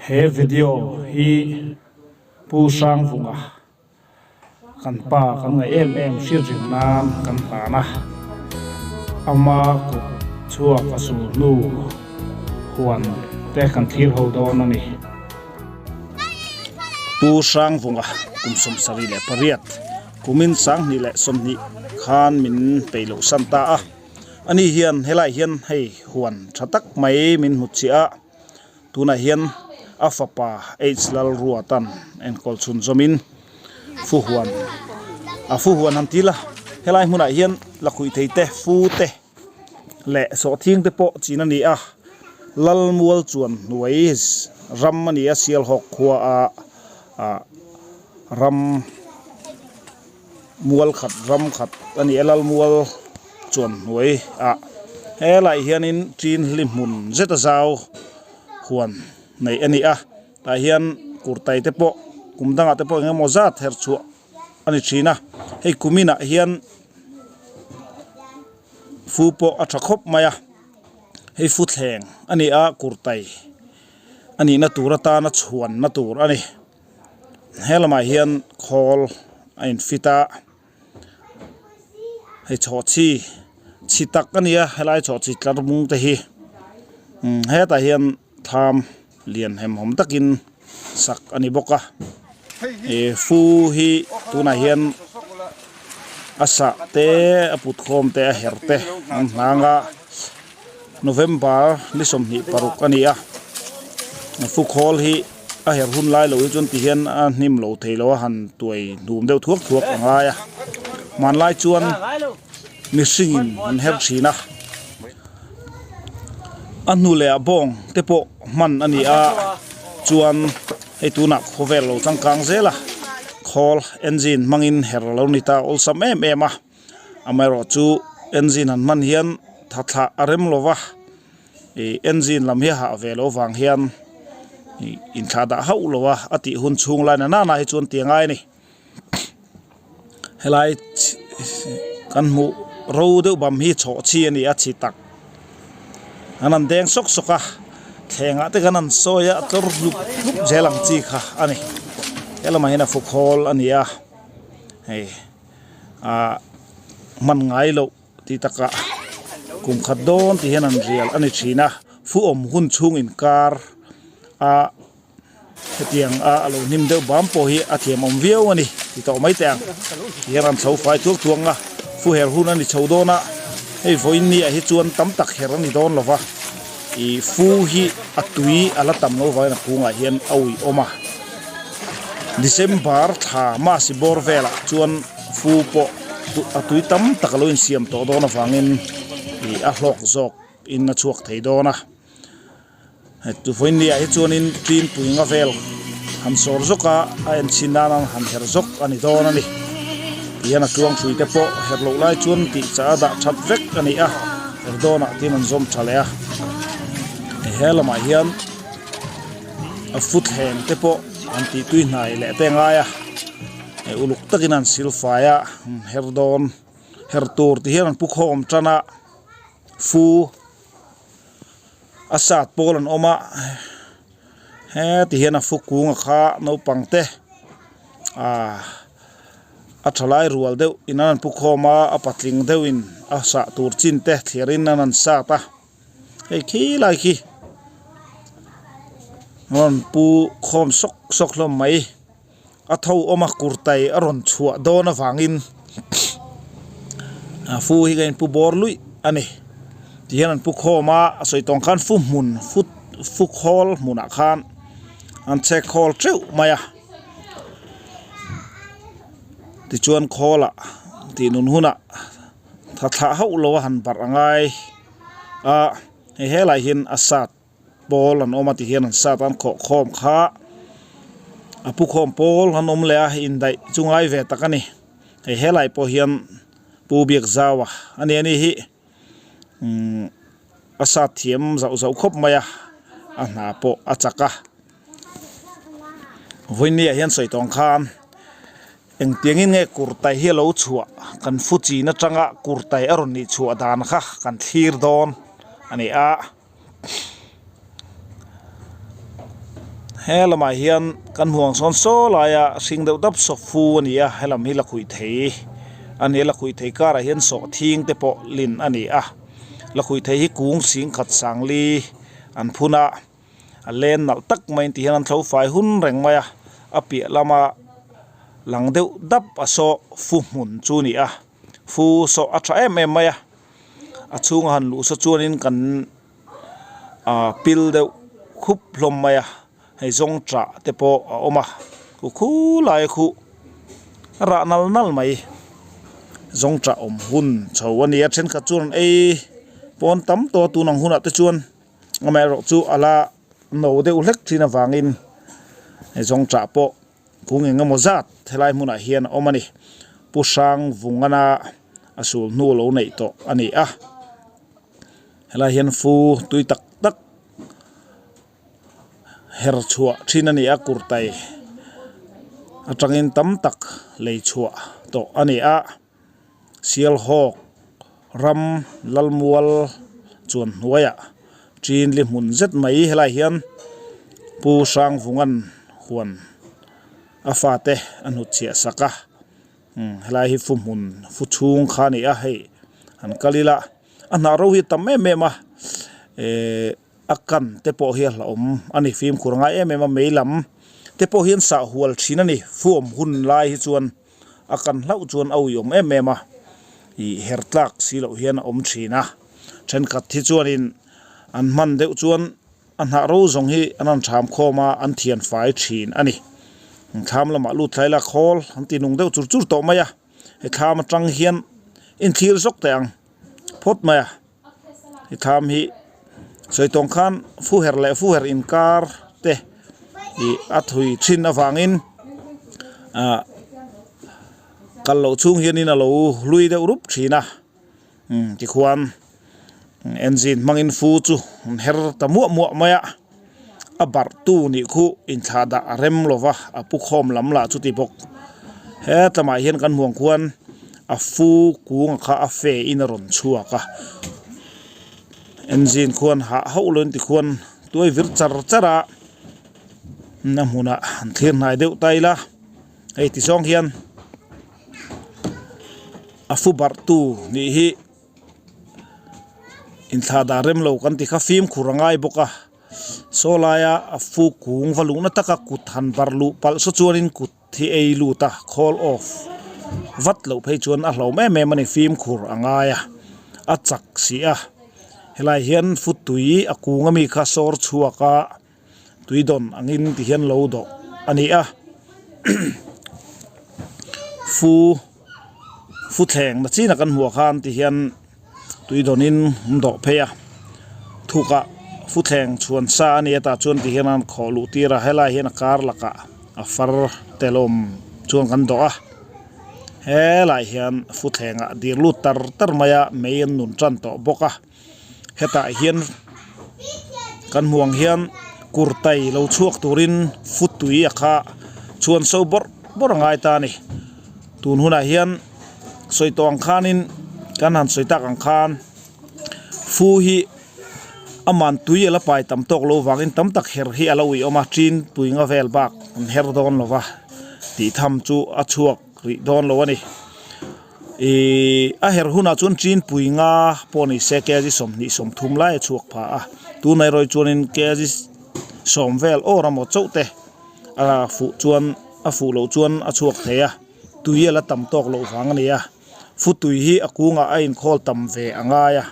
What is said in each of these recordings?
He video hi Pu Hrangvunga kan pa kan ngaih em em hriat reng nan kan hlan a, ama kut chhuak a sul hnu huan te kan thlir ho dawn a ni. Pu Hrangvunga kum 78 kumin 2020 khan min peih loh san ta a, ani hian helai hian hei huan tha tak mai min hmu chiah a. Tunah hian a fapa H Lalruatan enkawl chhun zawmin fu huan a fu huan han ti la, helai hmunah hian lakhuih thei te, fu te leh sawhthing te pawh chin a ni a, Lalmual chuan hnuai ram a ni a, Sialhawk khua a ah ram mual khat ram khat a ni a Lalmual chuan hnuai ah helaiah hianin tin hli hmun zet a zau huan neih a ni a tah hian kurtai te pawh kum dangah te pawh eng emaw zat her chhuah a ni thin a hei kumin ah hian fu pawh a tha khawp mai a hei fu thleng a ni a kurtai a nihna tur atana chhuanna tur a ni. He lamah hian khawl a in fit a hei chhawhchhi chhi tak a ni a helai chhawhchhi tlar bung te hi umm hetah hian thlam lian hemhawm takin sak a ni bawk a ih fu hi tunah hian a sah te a put khawm te a her te an hnang a November ni 26 a ni a fu khawl hi. A her hun lai lo hi chuan ti hian a hnim lo thei lo a han tuai hnum deuh thuak thuak a ngai a hmanlai chuan mihring in an her thin a a hnu leh ah bawng te pawh hman a ni a chuan hei tunah khawvel lo changkang zel a khawl engine hmangin her a lo ni ta awlsam em em a amaherawhchu engine han hman hian tha thlah a rem lo va. Ih engine lam hi a hah ve loh vang hian ih inthlah dah hauh lo a a tih hun chhung lai na nana hi chuan ti a ngai a ni helai kan hmuh ro deuh bam hi chhawh chi a ni a chi tak an han deng sawk sawk a thleng ah te khan an sawi a a tlawr hlup hlup zel ang chi kha a ni helamah hian a fuk hawl a ni a hei ah hman ngai loh. Tih takah kum khat dawn tih hian an rial a ni thin a, fu awm hun chhung inkar a hetiang a a lo hnim deuh bam pawh hi a thiam awm viau a ni ti tawh mai teh ang ti hian an chho fai thuak thuang a, fu her hun a ni chho dawn a, hei vawiin ni ah hi chuan tam tak her a ni dawn lo va, ih fu hi a tui a la tam lo vangin a kungah hian a ui awm a, December thla masi bawr velah chuan fu pawh. A tui tam tak a lo insiam tawh dawn avangin ih a hlawk zawk in a chhuak thei dawn a vawinia hi chuanin tlin pui nga vel han sawr zawk a a en chhin nan an han her zawk a ni dawn a ni tihian a tluang hrui te pawh her loh lai chuan tih chah a dah that vek a ni a her dawnah tin an zawm tha leh a he lamah hian a futthleng te pawh an tih tui hnai leh te a ngai a. Hei uluk takin an sil fai a her dawn her tur ti hian an pu khawm tan a fu a sat pawl an awm a heti hian a fu kung a kha naupang te ahh a tha lai rual deuh in an pu khawm a a patling deuh in a sah tur chin te thliar in an han sat a hei khi lai khi rawn pu khawm sawk sawk hlawm mai. A tho awm a kurtai a rawn chhuah dawn avangin a fu hi ka inpu bawr luih a ni tihian an pu khawm a a sawi tawng khan fu hmun fu fu khawl hmunah khan an chhek khawl teuh mai a tichuan khawlah tih nun hunah tha thlah hauh lo a han barh a ngai a hei helaiah hian a sat. Pawl an awm a ti hian an sat a an khawh khawm kha a pu khawm pawl an awm leh a indaih chu ngai ve tak a ni hei helai pawh hian pu biak zau a a ni a ni hi umm a sat thiam zauh zauh khawp mai a a hna pawh a chak a vawiin ah hian sawi tawng khan engtiangin nge kurtai hi a lo chhuah kan fu chin atanga kurtai a rawn nih chhuah dan kha kan thlir dawn a ni a. He lamah hian kan hmuh ang sawn saw laia hring deuh dap saw fu a ni a, helam hi lakhuih thei a ni a, lakhuih thei karah hian sawhthing te pawh lin a ni a, lakhuih thei hi kung sing khat sangli an phun a, a len nalh tak mai tih hian an thlo fai hun reng mai a, a piah lama lang deuh dap a saw fu hmun chu a ni a, fu saw a tha em em mai a, a chhunga han luh saw chuanin kan ah pil deuh khup hlawm mai a hei zawng chah te pawh a awm a khu khulai khu a rah nal nal mai zawng chah awm hun chho a ni a thenkhat chuan an ei pawn tam tawh a tun ang hunah te chuan amaherawh chu a la no deuh hlek thin avangin hei zawng chah pawh kung eng emaw zat helai hmunah hian a awm a ni pu hrang vungana a sul hnu lo neih tawh a ni a. Helai hian fu tui tak tak her chhuah thin a ni a kurtai atangin tam tak lei chhuah tawh a ni a Sialhawk ram Lalmual chuan hnuaiah Chinli hmun zet mai helai hian Pu Hrangvunga'n huan a fate a hnutchhiah sak a. Umm helai hi fu hmun fu chhung kha a ni a hei an kal ila a hnah ro hi a tam em em a ehh a kan te pawh hi a hlauhawm a ni fimkhur a ngai em em a mei lam te pawh hi an sah hual thin a ni fu awm hun lai hi chuan a kan hlauh chuan a uiawm em em a ih her tlak si loh hian a awm thin a thenkhat hi chuanin an hman deuh chuan. A hnah ro zawng hi an rawn ṭham khawm a, an thian fai ṭhin a ni. Thlam lamah lut thlai la khawl an ti nung deuh chur chur tawh mai a, he thlam aṭang hian inthlir zawk teh ang phawt mai a. He thlam hi sawi tawng khan fuher leh fuher inkar te ih a thui ṭhin avangin ah kal loh chhung hianin a lo hlui deuh rup ṭhin a. Umm tikhuan engine hmangin fu chu an her ta muah muah mai a a barh tu nih khu inthlah dah a rem lo va a pu khawm lam lah chuti bawk hetlamah hian kan hmuh ang khuan a fu kung kha a fe in a rawn chhuak a engine khuan hah hauh lo in tikhuan tuai vir char char a a hmunah an thlir hnai deuh ta ila hei ti zawng hian. A fu barh tu nih hi inthlah dah rem lo kan ti kha fimkhur a ngai bawk a saw laia a fu kung va luhna taka kut han barh luh palh saw chuanin kut hi ei lut a call off vat loh phei chuan a hlauhawm em em a ni fimkhur a ngai a a chak si a helai hian fu tui a kung ami kha sawr chhuak a. Tui dawn angin ti hian lo dawh a ni a fu fu thleng na chin a kan hmuh ah khan ti hian tui dawnin an dawh phei a thukah fu thleng chhuan sa a ni a tah chuan ti hian an khawh luh tir a helai hian a kar lakah a far tel awm chuan kan dawh a helai hian fu thlengah dir lut tar tar mai a mei an nun tan tawh bawk a. Hetah hian kan hmuh ang hian kurtai lo chhuak turin futui a kha chhuan so bawrh bawrh a ngai ta a ni. Tun hunah hian sawi tawh ang khanin kan han sawi tak ang khan fu hi aman tui a la pai tam tawk lo vangin tam tak her hi a lo uiawm a, tin pui nga vel bak an her dawn lo va tih tham chu a chhuak rih dawn lo a ni. Ihh a her hunah chuan chinpui nga pawh ni se kg 20 30 lai a chhuak pha a tunah erawh hi chuanin kg 10 vel awr amaw chauh te a fuh chuan a fuh loh chuan a chhuak thei a tui a la tam tawk loh vang a ni a futui hi a kungah a inkhawl tam ve a ngai a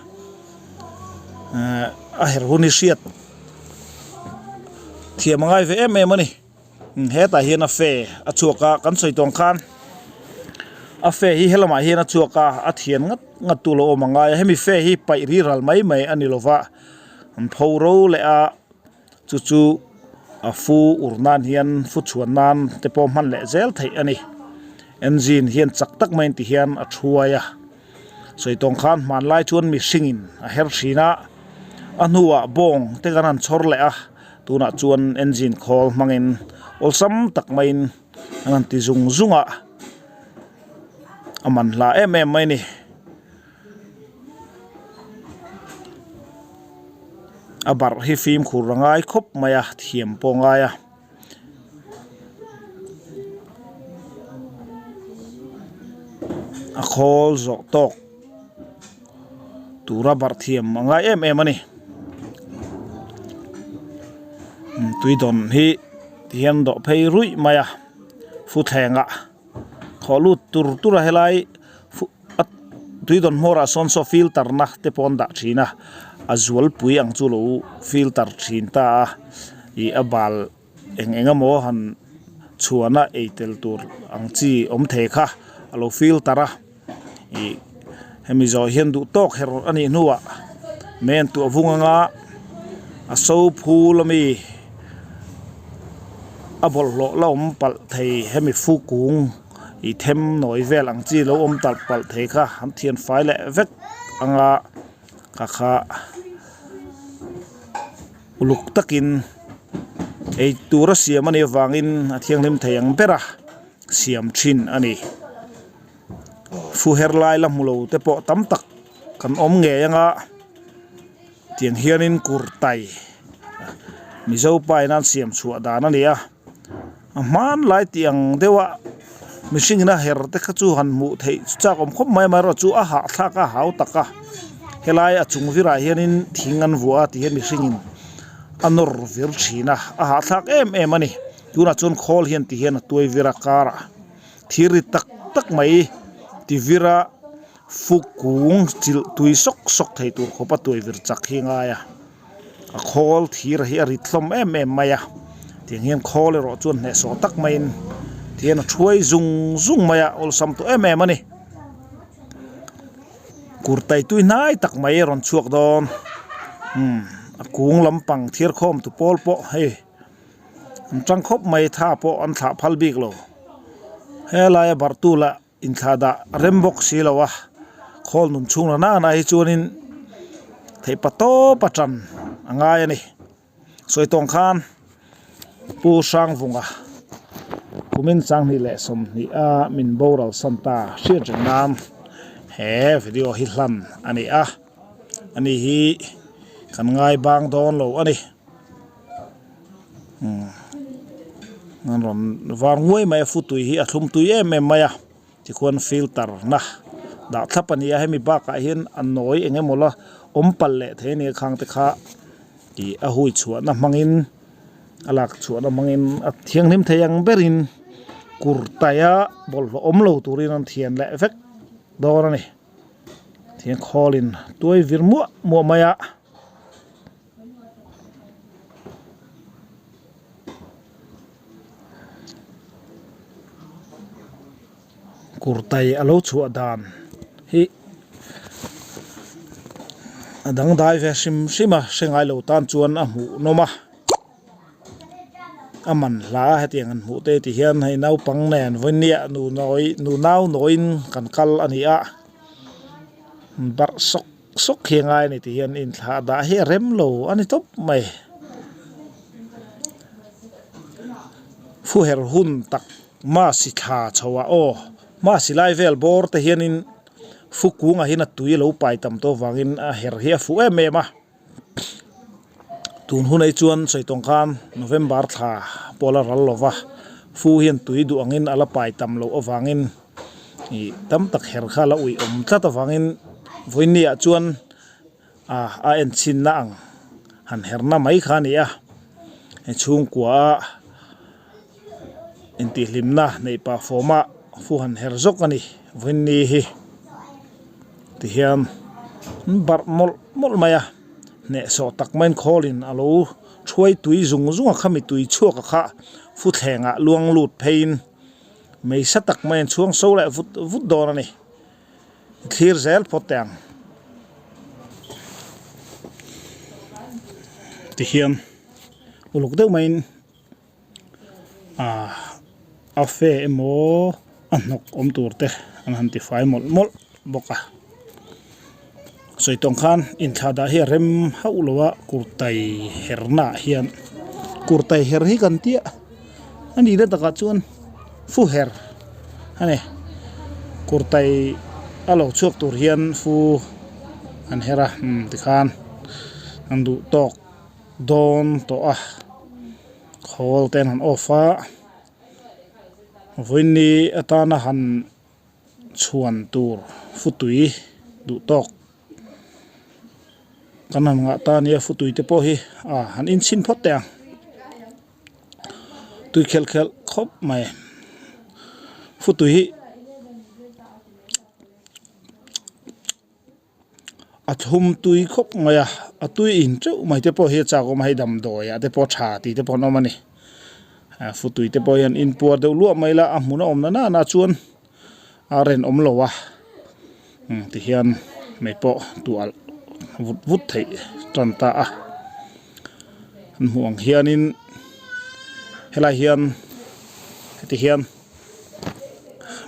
ehh a her hun hi hriat thiam a ngai ve em em a ni. Hetah hian a fe a chhuak a kan sawi tawng khan a fe hi helamah hian a chhuak a a thian ngat ngat tu lo awm a ngai a hemi fe hi paih ri ral mai mai a ni lova an pho ro leh a chu chu a fu ur nan hian fu chhuan nan te pawh hman leh zel theih a ni engine hian chak tak mai ti hian a thuai a sawi tawng khan hmanlai chuan mihringin a her thin a a hnuah bawng te kan han chhawr leh a. Tunah chuan engine khawl hmangin awlsam tak maiin an han ti zung zung a, a man hla em em mai a ni. A barh hi fimkhur a ngai khawp mai a, thiam pawh a ngai a. A khawl zawh tawk tura barh thiam a ngai em em a ni. Tui dawn hi ti hian dawh phei ruih mai a futhleng ah khawh lut tur tur a helai tui dawn hmawr ah sawn saw filter na te pawh an dah thin a a zualpui ang chu lo filter thin ta a ih a bal. Eng eng emaw han chhuahna ei tel tur ang chi awm thei kha a lo filter a ih hemi zawh hian duh tawk her a nih hnuah mei an tuah vung anga a so phul ami a bawlhhlawh la awm palh thei hemi fu kung ih them nawi vel ang chi lo awm talh palh thei kha an thian fai leh vek anga ka kha. Uluk takin ei tura siam a nih avangin a thianghlim thei ang bera siam thin a ni. Fu her lai la hmu lo te pawh tam tak kan awm ngei anga tiang hianin kurtai Mizo pa in an siam chhuah dan a ni a. A hmanlai tih ang deuh a mihring in a her te kha chu han hmuh theih chu chak awm khawp mai a amaherawhchu chu a hahthlak a hau tak a helai a chung virah hianin thing an vuah a ti hian mihring in a nawr vir thin a a hahthlak em em a ni tunah chuan khawl hian ti hian a tuai vir a karah thir ri tak tak mai ti vir a fuk kung chilh tui sawk sawk thei tur khawp a tuai vir chak hi a ngai a. A khawl thir hi a rit hlawm em em mai a tiang hian khawl erawh chuan hnehsawh tak maiin tihian a thuai zung zung mai a awlsam tawh em em a ni kurtai tui hnai tak mai a rawn chhuak dawn umm a kung lampang thir khawm tu pawl pawh hei an tang khawp mai tha pawh an thlah phal bik lo helai a barh tu lah. Inthlah dah rem bawk si lo a, khawl nun chhung la nana hi chuanin theih pa tawp a tan a ngai a ni. Sawi tawng khan Pu Hrangvunga kumin Changhnih leh 20 a min boral san ta hriat reng nan he video hi hlan a ni a, ani hi kan ngai bang dawn lo a ni. An rawn var nguai mai a futui hi a thlum tui em em mai a tikhuan filter na dah thlap a ni a hemi bakah hian a nawi eng emaw la awm palh leh thei a ni a khang te kha ih a hui chhuahna hmangin a lak chhuahna hmangin a thianghlim thei ang berin kurtaia bawlhhlawh awm lo turin an thian leh vek dawn a ni thian khawlin tuai vir muah muah mai a. Kurtai a lo chhuah dan hi a dangdai ve hrim hrim a hre ngai lo tan chuan a hmuh nawm a a man hla a hetiang an hmuh te ti hian hei naupang nen vawiniah nu nawi nu nau nawiin kan kal a ni a barh sawk. Sawk hi a ngai a ni tih hian inthlah dah hi a rem lo a ni tawp mai. Fuher hun tak masi thla chho ah aw masi lai vel bawr te hianin fu kungah hian a tui a lo pai tam tawh avangin a her hi a fuh em em a. Tun hunah hi chuan sawi tawng khan November thla pawh la ral lova fu hian tui duh angin a la pai tam loh avangin ih tam tak her kha a la uih awm tlat avangin vawiin ah chuan ah a en chhinna ang han herna mai kha a ni a hei chhungkua a intihhlimna neih pah fawm a fu han her zawk a ni vawiin ni hi tihian an barh mawlh mawlh mai a hnehsawh tak maiin khawlin a lo thuai tui zung zung a khami tui chhuak a kha futhleng ah luang lut pheiin meisa tak maiin chhuang so leh vut vut dawn a ni thlir zel phawt teh ang tihian uluk deuh maiin. Ahh a fe emaw a hnawk awm tur te an han ti fai mawlh mawlh bawk a sawi tawng khan inthlah dah hi a rem hauh lo a kurtai her naah hian kurtai her hi kan tia a nih na takah chuan fu her a ni kurtai a lo chhuak tur hian fu an her a umm tikhan an duh tawk. Dawn tawh a khawl te an han off a vawiin ni atana han Chhuan tur futui duh tawk kan han ngah ta nia futui te pawh hi a han inchhin phawt teh ang tui khelh khelh khawp mai futui hi A thlum tui khawp mai a, a tui in teuh mai te pawh hi a chak awm a, hei damdawi ah te pawh tha tih te pawh an awm a ni. Futui te pawh hian inpuar deuh luah mai la, a hmun a awm na nana chuan a rinawm lo a, tihian mei pawh tuah alh vut vut theih tan ta a. An hmuh ang hianin helai hian heti hian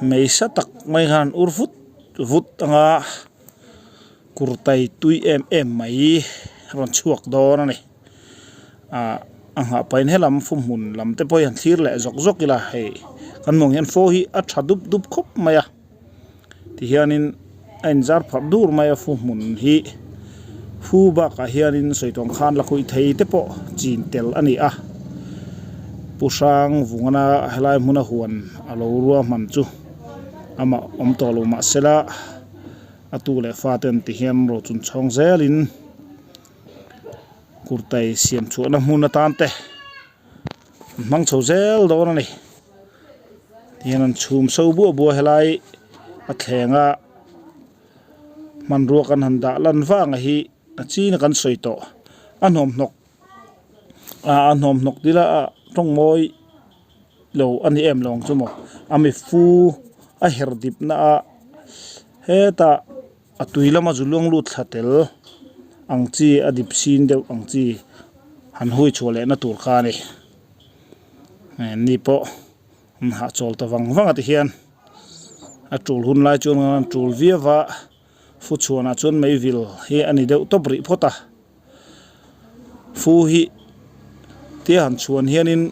mei sa tak mai khan ur vut vut anga kurtai tui em em mai rawn chhuak dawn a ni ah a nghah pahin helam fumhmun lam te pawh hi han thlir leh zawk zawk ila hei kan mawng hian fo hi a tha dup dup khawp mai a tihianin a inzar pharh dur mai a fumhmun hi fu bakah hianin sawi tawng khan lakhuih thei te pawh chin tel a ni a pu hrang vungana helai hmuna huan a lo ruahman chu. Amah awm tawh lo mah sela a tu leh fa ten ti hian ro chun chhawng zelin kurtai siam chhuahna hmun atan te an hmang chho zel dawn a ni. Tihian an chhum so buah buah helai a thleng a hmanrua kan han dah lan vang a hi a chin a kan sawi tawh a hnawmhnawk a hnawmhnawk dil a tawng mawi lo a ni em lo ang chu maw a mi fu a her dip na a hetah a tui lama zu luang lut thla tel ang chi a dip sin deuh ang chi han hui chhuah leh na tur kha a ni ni pawh an hahchawl ta vang vang a ti hian a tul hun lai chuan an tul viau va fu chhuanah chuan meivil hi a ni deuh tawp rih phawt a. Fu hi tia han chhuan hianin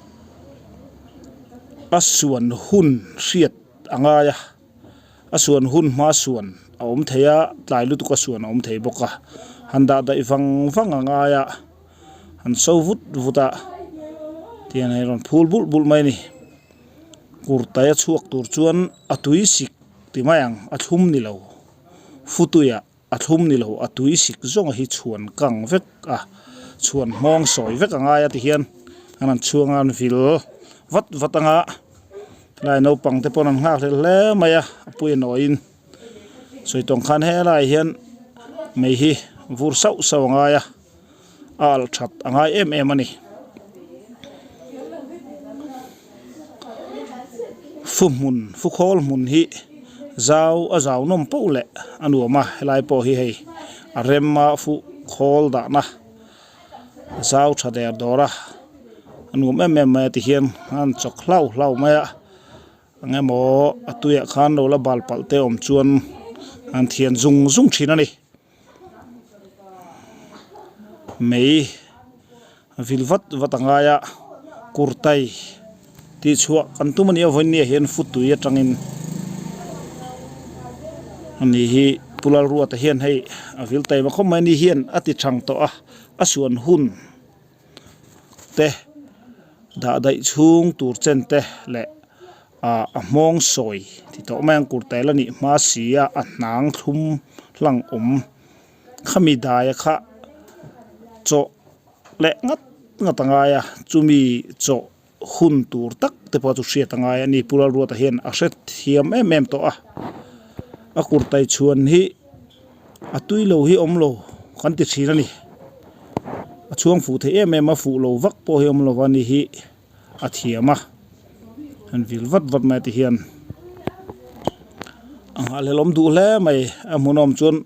a suan hun hriat a ngai a, a suan hun hma suan a awm thei a, tlai lutuk a suan a awm thei bawk a, han dah daih vang vang a ngai a, han so vut vut a tihian hei rawn phul bulh bulh mai a ni. Kurtai a chhuak tur chuan a tui sik ti mai ang a thlum ni lo futuiah. A thlum ni lo, a tui sik zawnga hi chhuan kang vek a, chhuan hmawng sawi vek a ngai a ti hian an han chhuang a, an vil vat vat anga helai naupang te pawn an nghak hlel hle mai a, a pui a nawiin sawi tawng khan helai hian mei hi vur sauh sauh a ngai a, a alh that a ngai em em a ni. Fu hmun fu khawl hmun hi zau a zau nawm poh leh a nuam a helai pawh hi hei a rem a fu khawl dahna zau tha der dawr a a nuam em em mai a tihian an chawk hlau hlau mai a eng emaw a tuiah khan lo la bal palh te awm chuan an thian zung zung thin a ni. Mei vil vat vat a ngai a kurtai tih chhuah kan tum a nih avawin nia hian futui atangin ani hi Pu Lalruata hian hei a vil taima khawp mai a ni hian a ti thang tawh a a suan hun te dah daih chhung tur chen te leh ah a hmawng sawi ti tawh mai ang kurtai la nih hma si a a hnang thlum hlang awm khami daia kha chawh leh ngat ngat a ngai a chumi chawh hun tur tak te pawh chu hriat a ngai a ni Pu Lalruata hian a hre thiam em em tawh a a kurtai chhuan hi a tui lo hi awm lo kan ti thin a ni a chhuang fuh thei em em a fuh lo vak pawh hi awm lo a ni hi a thiam a han vil vat vat mai ti hian a nghahhlelh awm duh hle mai a hmuhnawm chuan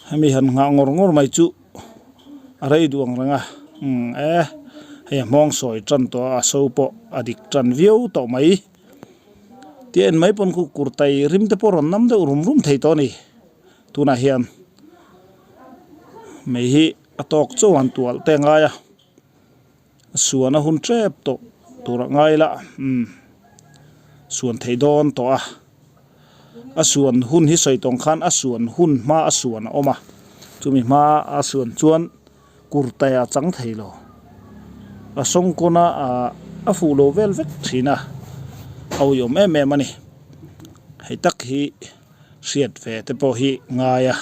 hemi han nghah ngawr ngawr mai chu a rei duh ang reng a umm e hei a hmawng sawi tan tawh a a so pawh a dik tan viau tawh mai tia en mai pawn khu kurtai rim te pawh rawn nam deuh rum rum thei tawh a ni tunah hian mei hi a tawk chauh an tualh te a ngai a. Suan a hun tep tawh tur a ngai la umm suan theih dawn tawh a a suan hun hi sawi tawng khan a suan hun hma a suan a awm a chumi hma a suan chuan kurtai a chang thei lo a sawng kawna ah a fuh lo vel vek thin a a uiawm em em a ni. Hei tak hi hriat ve te pawh hi ngai a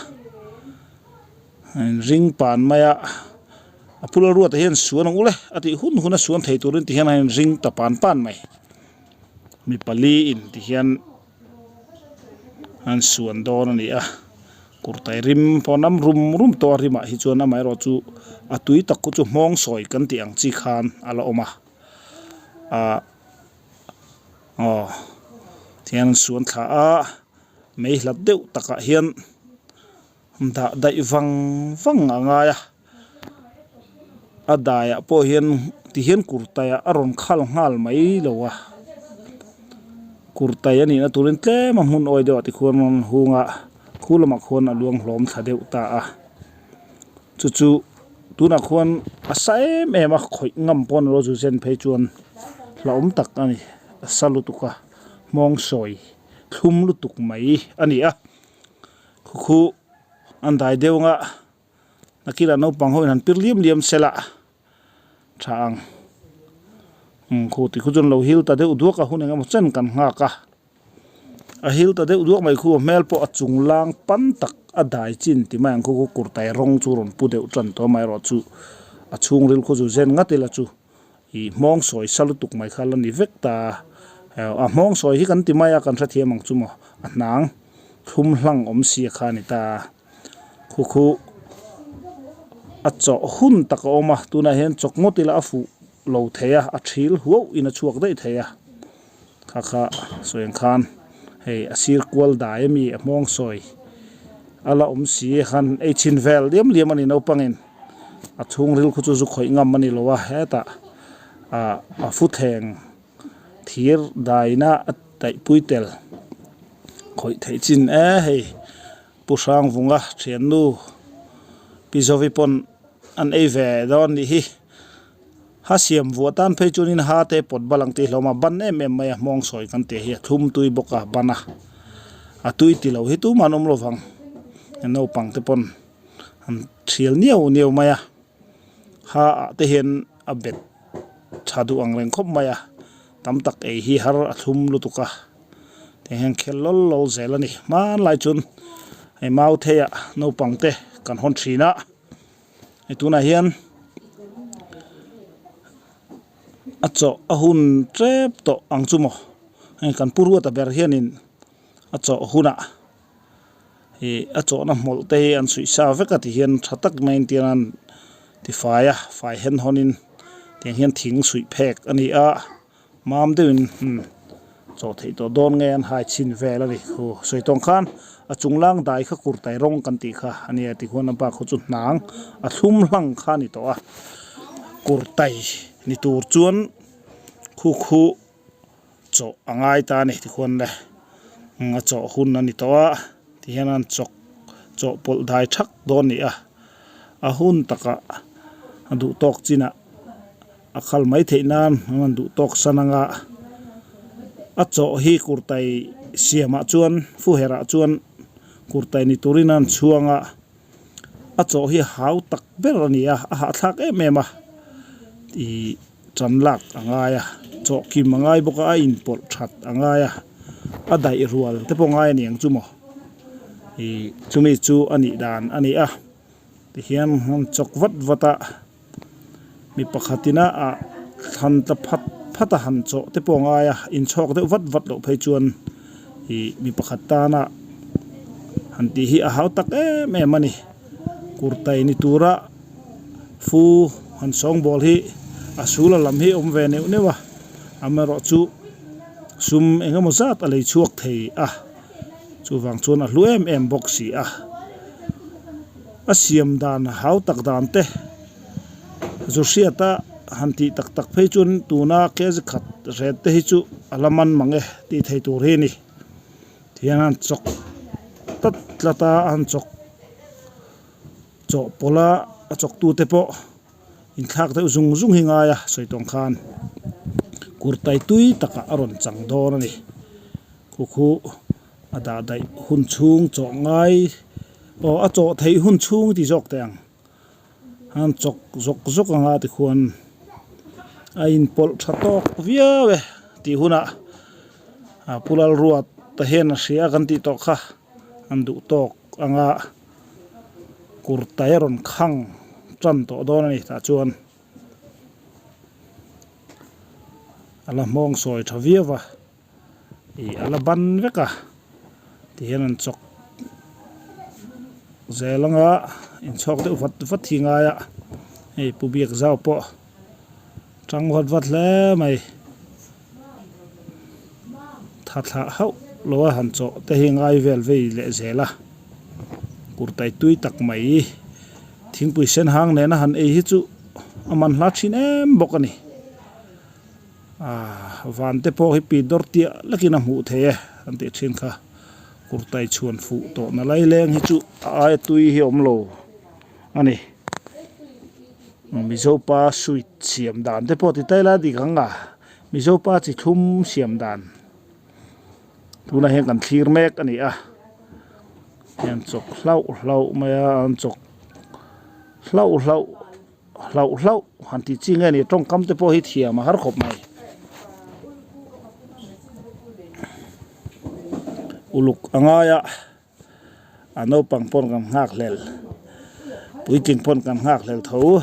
ring pan mai a a pu Lalruata hian suan ang ule a tih hun hun a suan thei turin ti hian a inring ta pan pan mai mi pali in ti hian an suan dawn a ni a kurtai rim pawh an am rum rum tawh a rimah hi chuan amaherawhchu a tui tak khu chu hmawng sawi kan tih ang chi khan a la awm a ah. Aw tihian an suan thla a mei hlat deuh takah hian dah daih vang vang a ngai a a daiah pawh hian tihian kurtai ah a rawn khal nghal mai lo a kurtai a nihna turin tlem a hmun awi deuh ah tikhuan a rawn hung a khu lamah khuan a luang hlawm thla deuh ta a chu chu. Tunah khuan a sa em em a khawih ngam pawh ni lo zu zen phei chuan hlauhawm tak a ni a sa lutuk a hmawng sawi thlum lutuk mai a ni a khu khu an dai deuh anga nakinah naupang ho in han pir liam liam se la tha ang umm khu ti khu chuan lo hil ta deuh duak a hun engemaw chen kan nghak a. A hil ta deuh duak mai khu a hmel pawh a chung lang pan tak a dai chin ti mai ang khu khu kurtai rawng chu rawn pu deuh tan tawh amaherawhchu a chhungril khu chu zen ngat ila chu ih hmawng sawi sa lutuk mai kha la ni vek ta a hmawng sawi hi kan ti mai a kan hrethiam ang chu maw a hnang thlum hlang awm sia kha a ni ta khu khu a chawh hun tak a awm a tunah hian chawk ngawt ila a fuh lo thei a a thil huauh in a chhuak daih thei a. Kha kha sawi ang khan hei a sir kual dai ami a hmawng sawi a la awm si khan ei chhin vel liam liam a ni naupangin a chhungril khu chu zu khawih ngam a ni lo a hetah ah a futhleng thir daina a taihpui tel khawih theih chin e hei Pu Hrangvunga thiannu Pi Zovi pawn an ei ve dawn nih hi. Ha siam vuah tan phei chuanin ha te pawt bal ang tih hlawm a, ban em em mai a, hmawng sawi kan tih hi a thlum tui bawk a, ban a, a tui ti lo hi tumah an awm lo vang, naupang te pawn an thial niau niau mai a, ha ah te hian a bet tha duh ang reng khawp mai a, tam tak ei hi har a thlum lutuk a, tiang hian khel lawl lawl zel a ni, hmanlai chuan hei mau theiah naupang te kan hawn thin a. Hei tunah hian a chawh a hun tep tawh ang chu maw hei kan pu ruata ber hianin a chawh hunah ih a chawhna hmawlh te hi an suih sa vek a ti hian tha tak maiin tiang an tifai a fai hen hawnin tiang hian thing suih phek a ni a. Mam deuhin umm chaw theih tawh dawn nge an hai chhin vel a ni. Khu sawi tawng khan a chung lang dai kha kurtai rawng kan tih kha a nia ti khuan a bak khaw chu hnang a thlum hlang kha a ni tawh a. Kurtai ni tur chuan khu khu chawh a ngai ta a ni ti khuan le a chawh hun a ni tawh a ti hian an chawk chawhpawlh dai thak dawn a ni a. A hun takah a duh tawk chinah. A khal mai theih nan an rawn duh tawk san anga a chawh hi kurtai siamah chuan fuherah chuan kurtai ni turin an chhuang a a chawh hi hau tak ber a ni a a hahthlak em em a ih tan lak a ngai a chawh kim a ngai bawk a a inpawlh that a ngai a a daih rual te pawh ngai a ni ang chu maw ih chumi chu a nih dan a ni a tihian an chawk vat vat a. Mi pakhatin a ah thlan tla phat phat a han chawh te pawh a ngai a inchhawk deuh vat vat loh phei chuan ih mi pakhat tana han tih hi a hau tak em em a ni kurtai ni tura fu han sawngbawl hi a sul a lam hi a awm ve neuh neuh a amaherawh chu sum eng emaw zat a lei chhuak thei a chuvang chuan a hlu em em bawk si a. A siam dan hau tak dan te zu hriata han tih tak tak phei chuan tuna kg khat ret te hi chu a la man mang e tih thei tur hi a ni. Tihian an chawk tlat tlat a an chawk chawhpawlh a a chawk tute pawh inthlak deuh zung zung hi ngai a sawi tawng khan kurtai tui takah a rawn chang dawn a ni. Khu khu a dah daih hun chhung chawh ngai aw a chawh theih hun chhung ti zawk teh ang an chawk zawk zawk anga tikhuan a inpawlh tha tawk viau e tih hunah a pu Lalruata. Ruata hian a hria kan tih tawh kha an duh tawk anga kurtai a rawn khang tan tawh dawn a ni tah chuan a la hmawng sawi tha viau va ih a la ban vek a tihian an chawk zel anga inchhawk deuh vat vat hi ngai a hei pu biak zau pawh tang vat vat hle mai. Tha thlah hauh lo a han chawh te hi ngai vel vei leh zel a, kurtai tui tak mai thingpui sen hang nena han ei hi chu a man hla thin em bawk a ni. Aaa van te pawh hi pi dawr tiah lekin a hmuh theih e an tih thin kha, kurtai chhuan fuh tawhna lai leng hi chu a aia tui hi a awm lo a ni. Mizopa sweet siam dan te pawh ti ta ila dik ang a, Mizopa chi thlum siam dan tunah hian kan thlir mek a ni a, hian chawk hlauh hlauh mai a, an chawk hlauh hlauh hlauh hlauh han tih chi nge ni tawngkam te pawh hi thiam a har khawp mai. Uluk a ngai a. A naupang pawn kan nghak hlel puitling pawn kan nghak hlel tho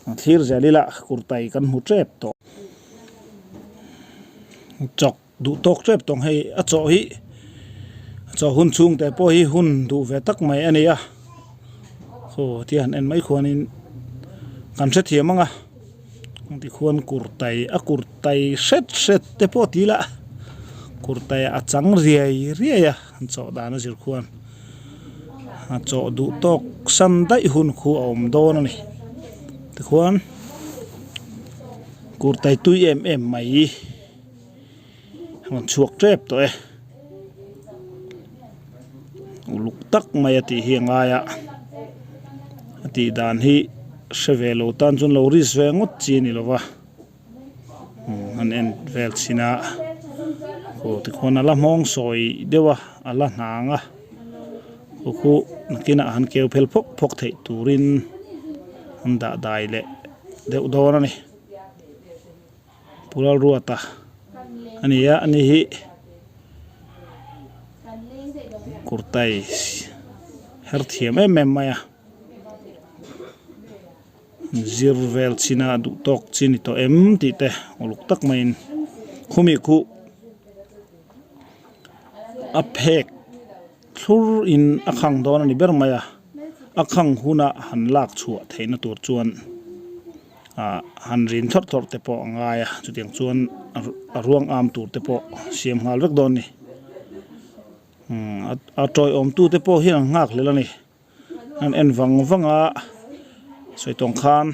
ang thlir zel ila kurtai kan hmu tep tawh chawk duh tawk tep tawng hei a chawh hi a chawh hun chhung te pawh hi hun duh ve tak mai a ni a chaw tia han en mai khuanin kan hrethiam ang a tikhuan kurtai a kurtai hret hret te pawh ti ila kurtai a chang riai riai a an chawh dan a zir khuan a chawh duh tawk san daih hun khu a awm dawn a ni tikhuan kurtai tui em em mai a rawn chhuak tep tawh e uluk tak mai a tih hi a ngai a a tih dan hi hre ve lo tan chuan lo risk ve ngawt chi a ni lo va an en vel chhin a aw tikhuan a la hmawng sawi deuh a a la hnang a khu khu nakinah han keu phel phawk phawk theih turin an dah dai leh deuh dawn a ni. Pu Lalruata a ni a ani hi kurtai her thiam em em mai a zir vel chin a duh tawk chi ni tawh em tih te uluk tak maiin khumi khuh a phek thlur in a khang dawn a ni ber mai a a khang hunah han lak chhuah theihna tur chuan. ah han rin thlawrh thlawrh te pawh a ngai a chutiang chuan a ruang am tur te pawh siam nghal vek dawn a ni umm a tawiawm tu te pawh hian an nghak hlel a ni an en vang vang a sawi tawng khan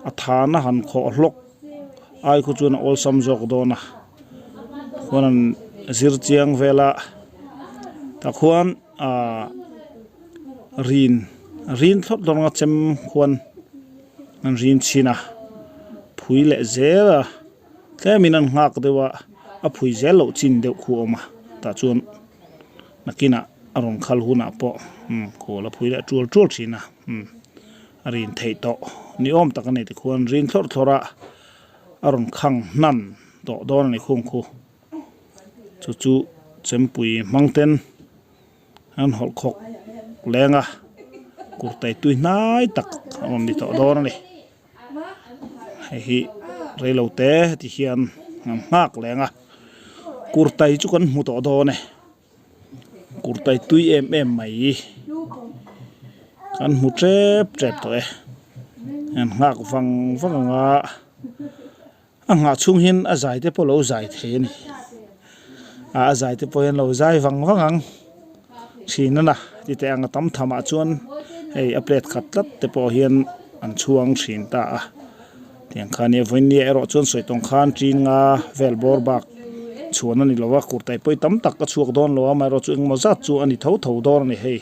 a thana han khawh hlawk ai khu chuan a awlsam zawk dawn a khuan an zir chiang vel a tah khuan ah rin rin thlawt dawn a chem khuan an rin chhin a phui leh zel a tlemin an nghak deuh a a phui zel loh chin deuh khu a awm a tah chuan nakinah a rawn khal hunah pawh umm khawl a phui leh tual tual thin a umm a rin theih tawh ni awm tak a ni tikhuan rin thlawrh thlawrh a a rawn khang hnan tawh dawn a ni khung khu chu chu chempui hmang ten an hawlh khawk leng a kurtai tui hnai tak a rawn ni tawh dawn a ni hei hi reilo te heti hian an nghak leng a kurtai chu kan hmu tawh dawn e kurtai tui em em mai kan hmu tep tep tawh e an nghak vang vang ang a. A nghah chhung hian a zai te pawh lo zai thei a ni a a zai te pawh hian lo zai vang vang ang thin a na ti teh ang a tam tham ah chuan hei a plate khat tlat te pawh hian an chhuang thin ta a tiang khan nia vawiin nia erawh chuan sawi tawng khan ṭin nga vel bawr bak chhuan a ni lo a kurtai pawi tam tak a chhuak dawn lo a amaherawhchu engemaw zat chu a ni tho tho dawn a ni hei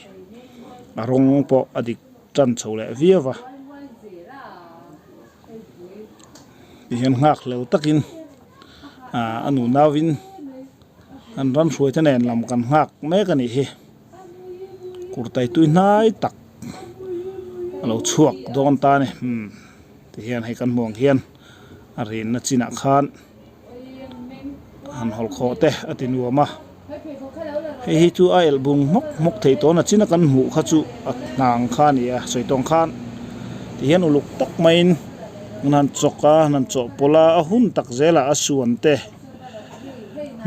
a rawng pawh a dik tan chho leh viau a. Tihian nghak hleu takin ah a nunauin an ram hruai te nen lam kan nghak mek a nih hi kurtai tui hnai tak a lo chhuak dawn ta a ni umm tihian hei kan hmuh ang hian a rinna chinah khan han hawlh khawh te a ti nuam a. Hei hi chu a elh bung hmawk hmawk thei tawh a chin a kan hmuh kha chu a hnang kha a ni a sawi tawng khan ti hian uluk tak maiin an han chawk a an han chawhpawlh a a hun tak zelah a suan te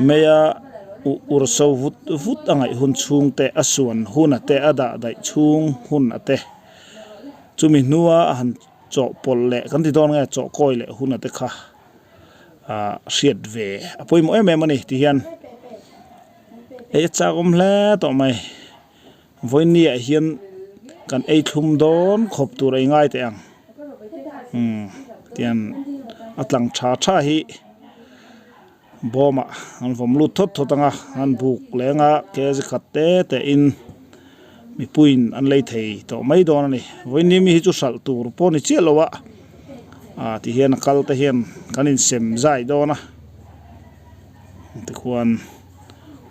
mai a uh ur so vut vut a ngaih hun chhung te a suan hun a te a dah daih chhung hun a te chumi hnua a han chawhpawlh leh kan ti dawn nge chawhkawi leh hun a te kha. ah hriat ve a pawimawh em em a ni ti hian ei a chak awm hle tawh mai vawiin ah hian kan ei thlum dawn khawp tur a i ngai teh ang umm tian a tlang tha tha hi bawm ah an vawm lut thawt thawt ang a an buk leng a kg khat te te in mipuiin an lei thei tawh mai dawn a ni vawiin ni mi hi chu hralh tur pawh a ni chiah lo a ah ti hian a kal te hian kan insem zai dawn a tikhuan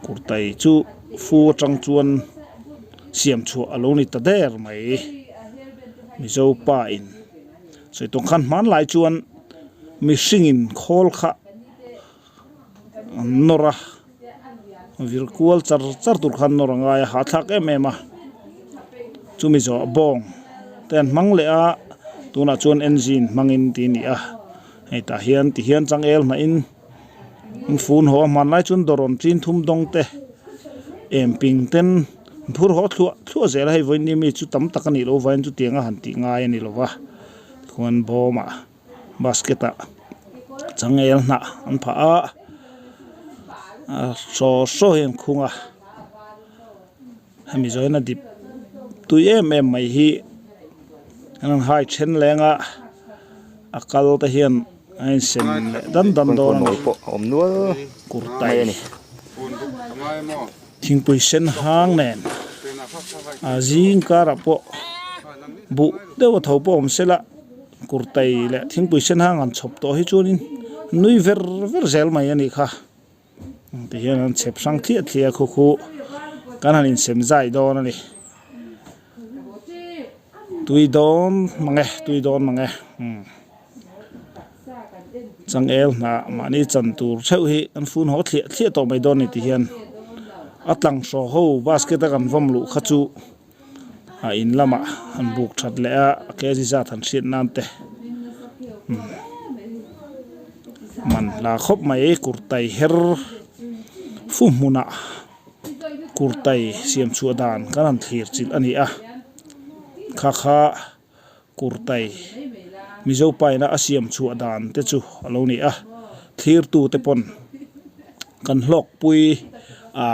kurtai chu fu atang chuan siam chhuah a lo ni ta der mai mizo pa in sawi tawng khan hmanlai chuan mihringin khawl kha an nawr a vir kual char char tur khan nawr a ngai a hahthlak em em a chumi zawh bawng te an hmang leh a tunah chuan engine hmangin tih a ni a hei tah hian ti hian changel hnah in an fun haw a hmanlai chuan dawrawn chin thum dawng te em ping ten an phur haw thluah thluah zel a hei vawiin mi chu tam tak a nih loh avangin chutiang a han tih ngai a ni lo va tikhuan bawmah. Basket ah changel hnah an phah a saw saw hi an khung a hemi zawhin a dip tui em em mai hi an han hai then leng a a kal te hian a insem leh dan dan dawn a ni kurtai thingpui sen hang nen a zing karah pawh buh deuh a tho pawh awm se la. Kurtai leh thingpui sen hang an chhawp tawh hi chuanin nui ver ver zel mai a nih kha ti hian an chhep hrang thliah thliah a khu khu kan han insem zai dawn a ni tui dawn mang e tui dawn mang e umm changel hnah mahni chan tur theuh hi an fun haw thliah thliah tawh mai dawn a ni ti hian a tlang hraw ho basket a kan vawm luh kha chu. A in lamah an buk that leh a a kg zat han hriat nan te umm man hla khawp mai kurtai her fu hmunah kurtai siam chhuah dan kan han thlir chilh a ni a kha kha kurtai mizo paina a siam chhuah dan te chu a lo ni a thlir tu te pawn kan hlawk pui a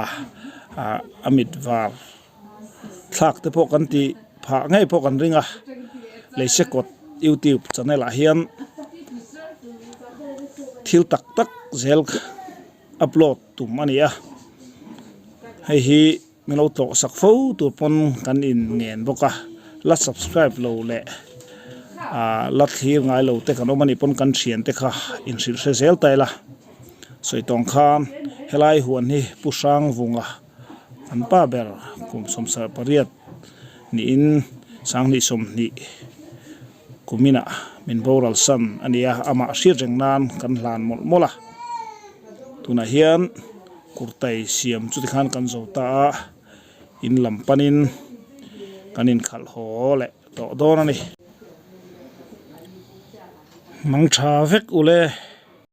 a mit var. Thlak te pawh kan tih phah ngei pawh kan ring a, Leisekawt youtube channel ah hian thil tak tak zel upload tum a ni a, hei hi min lo tlawh sak fo tur pawn kan in ngen bawk a, la subscribe lo leh ah la thlir ngai lo te kan awm a nih pawn kan thian te kha in hrilh hre zel ta ila, sawi tawng khan helai huan hi Pu Hrangvunga. An pa ber kum 18 niin 2020 kuminah min boral san a ni a, amah hriat reng nan kan hlan mawlh mawlh a. Tunah hian kurtai siam chu tikhan kan zo ta a, in lam panin kan inkhalh haw leh tawh dawn a ni. Mang tha vek ule.